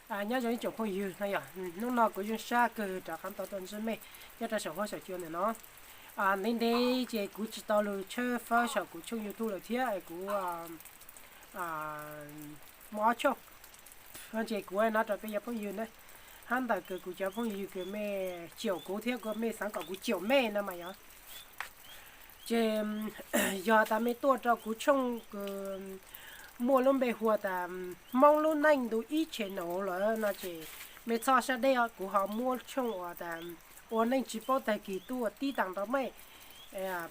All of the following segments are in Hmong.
Nyob zoo ib tsoom phooj ywg no yog hnub no kuv zoo sab kawg rov qab tau tuaj ntsib mej nyob rau saum huab saum cua ntawm no. Ntev ntev ces kuv tsis tau lug tshawb fawb saum kuv tshooj YouTube lawm thiab es kuv muaj ob tshooj no ces kuv hnov rau peb cov phooj ywg na, hab ntawm kws kuv cov phooj ywg kws mej caum kuv thiab kuv mej xaav kom kuv caum mej no mas yog ces yog tas mej tuaj rau kuv tshooj kws muaj lub npe hu ua tas Hmoob Lub Neej Ntu Ib Channel lawm no ces mej txhob sab deb, kuv ho muab tshooj uas tas Ua Neej Tsis Paub Tag Kis tuaj tib taag rau mej,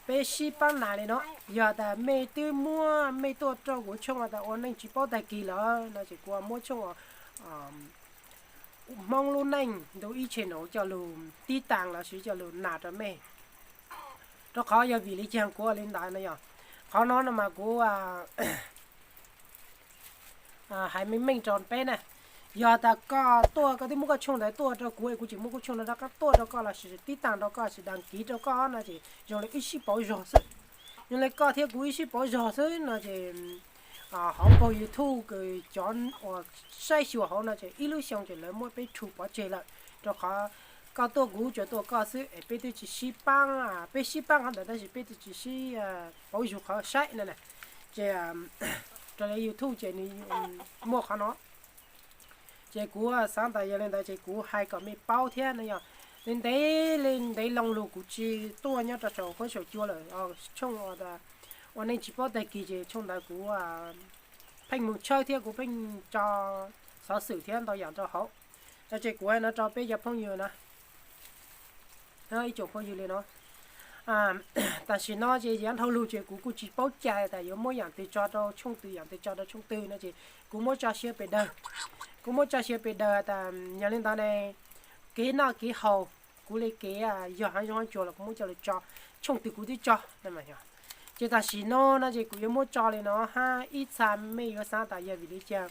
peb sib paab nas li no. Yog tas mej twb muab mej tuaj rau kuv tshooj uas tas Ua Neej Tsis Paub Tag Kis lawm no ces kuv muab tshooj uas Hmoob Lub Neej Ntu Ib Channel coj lug tib taag lossis coj lug nas rau mej. Rau qhov yog vim li caag kuv ua li ntawd no yog qhov no no mas kuv hais meej meej rau peb na, yog tas koj tuaj koj twb muab koj tshooj ntawd tuaj rau kuv es kuv tsis muab kuv tshooj no rov qab tuaj rau koj lossis tib taag rau koj lossis dag kiv rau koj no ces zoo li wb sib pauv zog xwb. Zoo li koj thiab kuv wb sib pauv zog xwb no ces hauv paug YouTube kws cov uas saib xyuas hauv no ces ib lub xyoo ces lawv muab peb rhu pov tseg lawm, rau qhov koj tuaj kuv tsuas tuaj koj xwb es peb twb tsis sib paab, peb sib paab qhov ntawd tab sis peb twb tsis sib pauv zug qhov saib no na. Ces raws li YouTube ces nws muaj qhov no ces kuv xaav tas yog li ntawd ces kuv hais kom mej paub thiab no yog ntev ntev li ntev loo lug kuv tsis tuaj nyob rau saum huab saum cua lawm. Tshooj Ua Neej Tsis Paub Tag Kis ces tshooj ntawd kuv pheej moog tshawb thiab kuv pheej tso xov xwm thiab ntau yam rau hauv no ces kuv hais no rau peb cov phooj ywg na, ib tsoom phooj ywg li no. Tam sim no ces yav dhau lug ces kuv kuj tsis paub cai tas yuav muab yam twg tso rau tshooj twg yam twg tso rau tshooj twg no ces kuv muab tso siab pes dawg. Kuv muab tso siab pes dawg tas yog li ntawd ne, kev noj kev haus, kuv li kev yog haav zoov haav tsuag los kuv muab coj lug tso, tshooj twg kuv twb tso. Ces tam sim no no ces kuv yuav muab tso li no hab ib txha mej yuav xaav tas yog vim li cas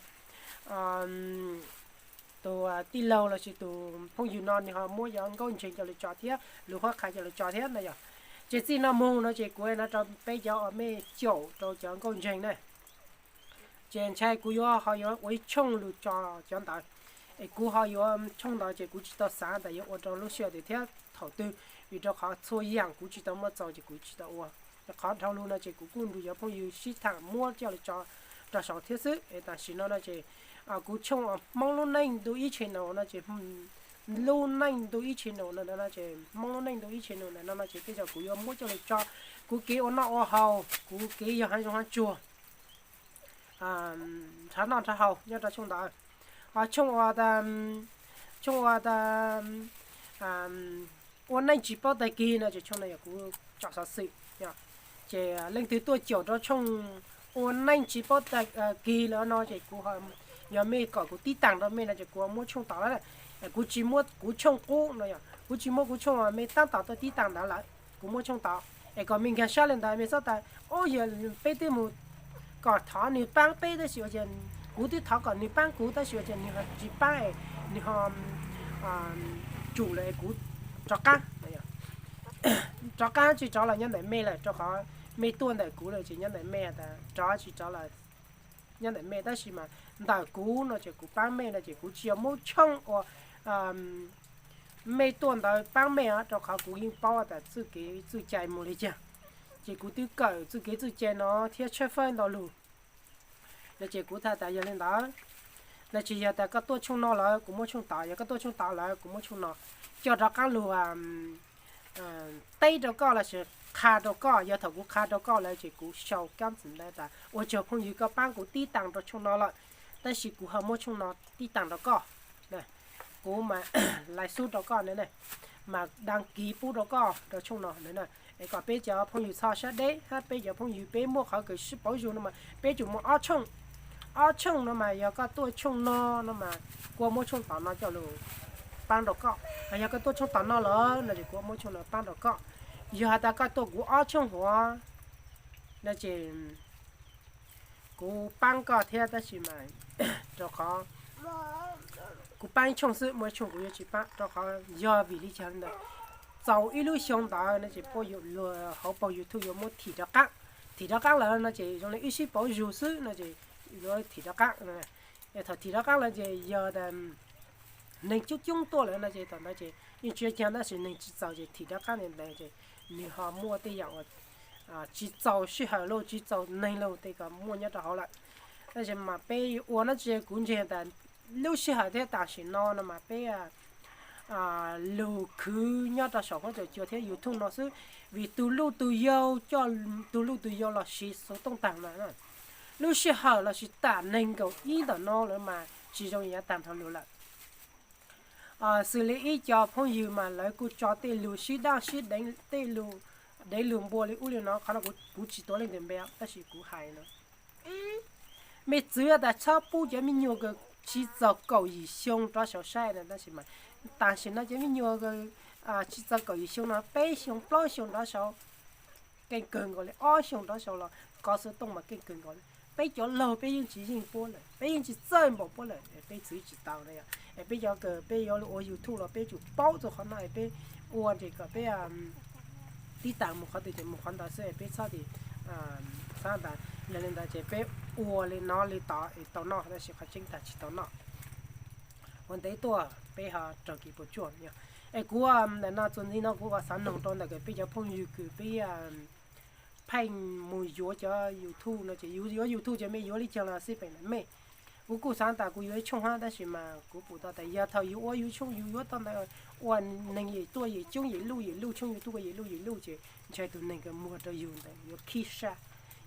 tus tij laug lossis tus phooj ywg no nws ho muab cov nkauj ntseeg coj lug tso thiab lub qhuab qha coj lug tso thiab no yog. Ces txij no moog no ces kuv no rau peb cov uas mej caum rau cov nkauj ntseeg na, ces ntshai kuv yuav ho yuav ua ib tshooj lug tso cov ntawd. Es kuv ho yuav tshooj ntawd ces kuv tsis tau xaav tas yuav ua rau lub sij hawm twg thiab thaum twg, vim rau qhov txhua yaam kuv tsis tau muaj txaus ces kuv tsis tau ua. Qhov dhau lug no ces kuv kuj nrug cov phooj ywg sib thaam muab coj lug tso rau saud thiab xwb. Es tam sim no no ces kuv tshooj Hmoob Lub Neej Ntu Ib Channel no ces Lub Neej Ntu Ib Channel no ces Hmoob Lub Neej Ntu Ib Channel ntawm no no ces tej zaum kuv yuav muab coj lug tso kuv kev ua noj ua haus, kuv kev yog haav zoov haav tsuag, nrhav noj nrhav haus nyob rau tshooj ntawd. Ho tshooj ua tas, tshooj ua tas Ua Neej Tsis Paub Tag Kis no ces tshooj no yog kuv tso xov xwm. Ces leej twg tuaj caum rau tshooj Ua Neej Tsis Paub Tag Kis lawm no ces kuv, yog mej kom kuv tib taag rau mej no ces kuv muab tshooj tod lawm. Kuv tsis muab kuv tshooj qub no yog kuv tsis muab kuv tshooj mej taab tom tuaj tib taag ntawd lawm, kuv muab tshooj tod. Es kom mej nkaag sab li ntawd mej txhob tas, o, yog peb twb mus kom thov nwg paab peb tab sis ua cas, kuv twb thov kom nwg paab kuv tab sis ua cas nwg tsis paab, nwg ho tsum lawm es kuv rov qab. Rov qab tsis rov los nyob ntawm mej lawm rau qhov mej tuaj ntawm kuv lawm ces nyob ntawm mej, rov tsis rov los nyob ntawm mej tab sis mas ntawm kuv no ces kuv paab mej no ces kuv tsis yog muab tshooj uas mej tuaj ntawd paab mej os, rau qhov kuv yeej paub tas txuj kev txuj cai mus li cas. Ces kuv twb kawm txuj kev txuj cai no thiab tshawb fawb ntau lug no ces kuv txhais tas yog li ntawd no ces yog tas koj tuaj tshooj no lawm kuv muab tshooj tod, yog koj tuaj tshooj tod lawm kuv muab tshooj no coj rov qab lug teb rau koj lossis qha rau koj. Yog thaum kuv qha rau koj lawm ces kuv sau kaab txim ntawd tas ua tsaug phooj ywg koj paab kuv tib taag rau tshooj no lawm, tab sis kuv ho muab tshooj no tib taag rau koj. Kuv mas lais xub rau koj na, mas dag kiv pub rau koj rau tshooj no na. Es kom peb cov phooj ywg txhob sab deb hab peb cov phooj ywg peb muaj qhov kws sib pauv zug no mas peb tsum muaj ob tshooj. Ob tshooj no mas yog koj tuaj tshooj no no mas kuv muab tshooj tom no coj lug paab rau koj. Yog koj tuaj tshooj tom no lawm no ces kuv muab tshooj no paab rau koj. Yog has tas koj tuaj kuv ob tshooj huv no ces kuv paab koj thiab tab sis mas rau qhov kuv paab ib tshooj xwb, muaj ib tshooj kuv yuav tsis paab rau qhov yog vim li cas ntawd. Txaus ib lub xyoo ntawd no ces puab yuav luag hauv paug YouTube yuav muab thim rov qaab. Thim rov qaab lawm no ces zoo li wb sib pauv zug xwb no ces yuav thim rov qaab no. Thaum thim rov qab lawm ces yog tas neeg coob coob tuaj lawm no ces thaum ntawd ces yeej tsis ua cas, tab sis neeg tsis txaus ces thim rov qab ntawd ces nws ho muaj tej yam uas tsis txaus sij hawm los tsis txaus neeg los tej kom muaj nyob rau hauv lawm. Tab sis mas peb ua no tsis, kuv ntseeg tas lub sij hawm thiab tam sim no no mas peb lug khwv nyob rau saum huab cua thiab YouTube no xwb, vim tus luj tus yau coj tus luj tus yau los siv xov tooj tag no. Lub sij hawm los sis tam neeg nkaum ib ntawm no lawm mas tsis zoo yav tag nrho lug lawm. Xws li ib co phooj ywg mas lawv kuj tso tej lug sib daj sib deev, tej lug dev lug npua li ub li no, qhov no kuv tsis tuav leej twg npe tab sis kuv hais no, mej txwv tas txhob pub cov me nyuam tsis txaus kaum yim xyoo rov saum saib no, tab sis mas tam sim no cov me nyuam tsis txaus kaum yim xyoo no peb xyoo plaub xyoo rov saud keej kawg nkaus li, ob xyoo rov saud los kov xov tooj mas keej kawg nkaus li. Peb cov laug peb yeej tsis yeej puab lawm, peb yeej tsis txawj npaum puab lawm, peb txwv tsis tau na yom. Es peb cov kws peb yuav ua YouTube los peb tsum paub txog qhov no es peb ua ces kom peb tib tas mus qhov twg ces mus qhov ntawd xwb, peb txhob tim xav tas yog li ntawd ces peb ua li no li tod es tau noj, tab sis qhov tseeb tas tsis tau noj. Ua ntev tuaj peb ho raug kev puas tsuaj yom. Es kuv ntawm no txuas ntxiv no kuv xav noog rau ntawm peb cov phooj ywg kws peb pheej mus yuav cov YouTube no ces yuav YouTube ces mej yuav li caag los xij peem ntawm mej. Kuv kuj xav tas kuv yuav ib tshooj hab, tab sis mas kuv pum tau tas yog thaum yus ua yus tshooj yus yuav tau ntawd ua neeg yim tuaj yim coob yim luj yim luj, tshooj YouTube yim luj yim luj ces ntshai tus neeg kws muag rau yus ntawd yuav khib sab,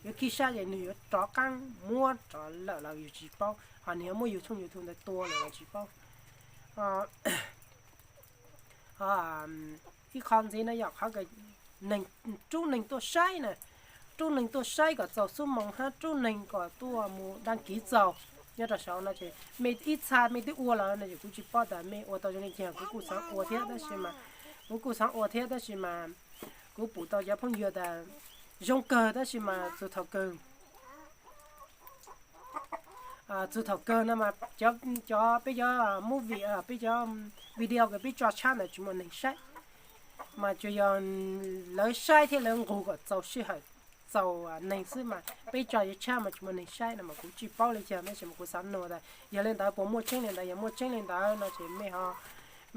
yuav khib sab ces nws yuav rov qaab muab rov lawm los yus tsis paub, ho nws yuav muab yus tshooj YouTube ntawd tua lawm los tsis paub. Ib qho ntxiv no yog qhov kws rub neeg tuaj saib na, rub neeg tuaj saib kom txaus xuab moos hab rub neeg kom tuaj mus daj kiv txaus nyob rau saud no ces mej ib txha mej twb ua lawm no ces kuv tsis paub tas mej ua tau zoo li caag, kuv kuj xaav ua thiab tab sis mas, kuv kuj xaav ua thiab tab sis mas kuv pum tau cov phooj ywg tas zoo kawg tab sis mas txug thaum kawg txug thaum kawg no mas cov peb cov movie, peb cov video kws peb tso tshab ntawd tsis muaj neeg saib, mas tsuas yog lawv saib thiab lawv nqug kom txaus sij hawm txaus neeg xwb mas peb tso tshab mas tsis muaj neeg saib no mas kuv tsis paub li caag tab sis mas kuv xaav nug tas yog li ntawd puas muaj tseeb li ntawd, yog muaj tseeb li ntawd no ces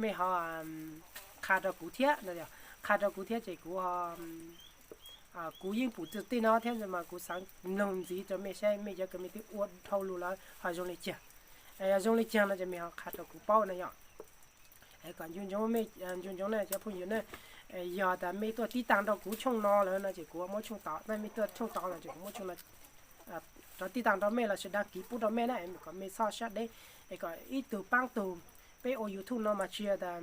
mej ho qha rau kuv thiab no, qha rau kuv thiab ces kuv kuv yeej pum tej no thiab mas kuv xaav noog ntxiv rau mej saib mej cov kws mej twb ua dhau lug lawm ho zoo li caag. Yog zoo li caag no ces mej ho qha rau kuv paub na yom. Kom nco ntsoov ne cov phooj ywg ne, yog tas mej tuaj tib taag rau kuv tshooj no lawm no ces kuv muab tshooj tod, mej tuaj tshooj tod no ces kuv muab tshooj no rov tib taag rau mej los sis daj kiv pub rau mej na, kom mej txhob sab deb, es kom ib tug paab tug. Peb ua YouTube no mas tsis yog tas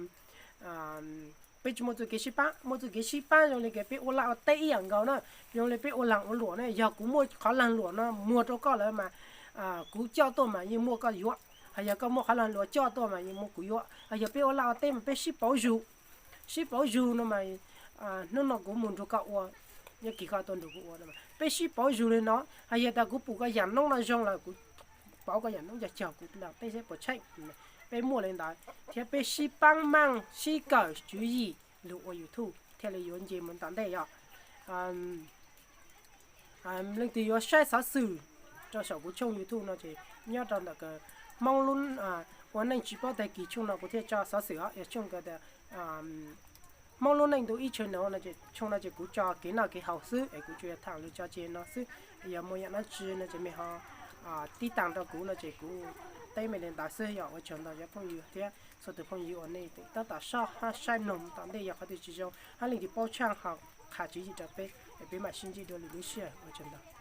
peb tsis muaj txuj kev sib paab, muaj txuj kev sib paab zoo li kws peb ua laj ua teb ib yam nkaus na, zoo li peb ua laag ua luam ne, yog kuv muaj qhov laag luam no muag rau koj lawm mas kuv coj tuaj mas yeej muaj koj yuav, hos yog koj muaj qhov laag luam coj tuaj mas yeej muaj kuv yuav, hos yog peb ua laj ua teb mas peb sib pauv zug, sib pauv zug no mas hnub no kuv mus nrug koj ua, nyob kis koj tuaj nrug kuv ua no, peb sib pauv zug li no, hos yog tas kuv pum koj yaam noob no zoo lawm kuv pauv koj yaam noob cog cog kuv los teb saib puas tsheej. Peb muaj li ntawd thiab peb sib paab maaj sib kawm tswv yim lug ua YouTube thiaj li yuav nce mus tom ntej yom. Leej twg yuav saib xov xwm rau saum kuv tshooj YouTube no ces nyob rau ntawm Hmoob lub ua neej tsis paub tag kis tshooj no kuv thiaj tso xov xwm os, yog tshooj kws tas Hmoob lub neej ntu ib tshooj no no es tshooj no ces kuv tso kev noj kev haus xwb es kuv tsuas yog tham lus tso tseg no xwb. Yog muaj yaam dlaab tsi no ces mej ho tib taag rau kuv no ces kuv teb mej li ntawd xwb. Yog ua tsaug ntau cov phooj ywg thiab txhua tus phooj ywg uas nej tab tom saib hab saib noog tom ntej, yog qhov twg tsis zoo hab leej twg paub tshaaj ho qha tswv yim rau peb, peb mam sib ntsib dua lwm lub sij hawm. Ua tsaug ntau.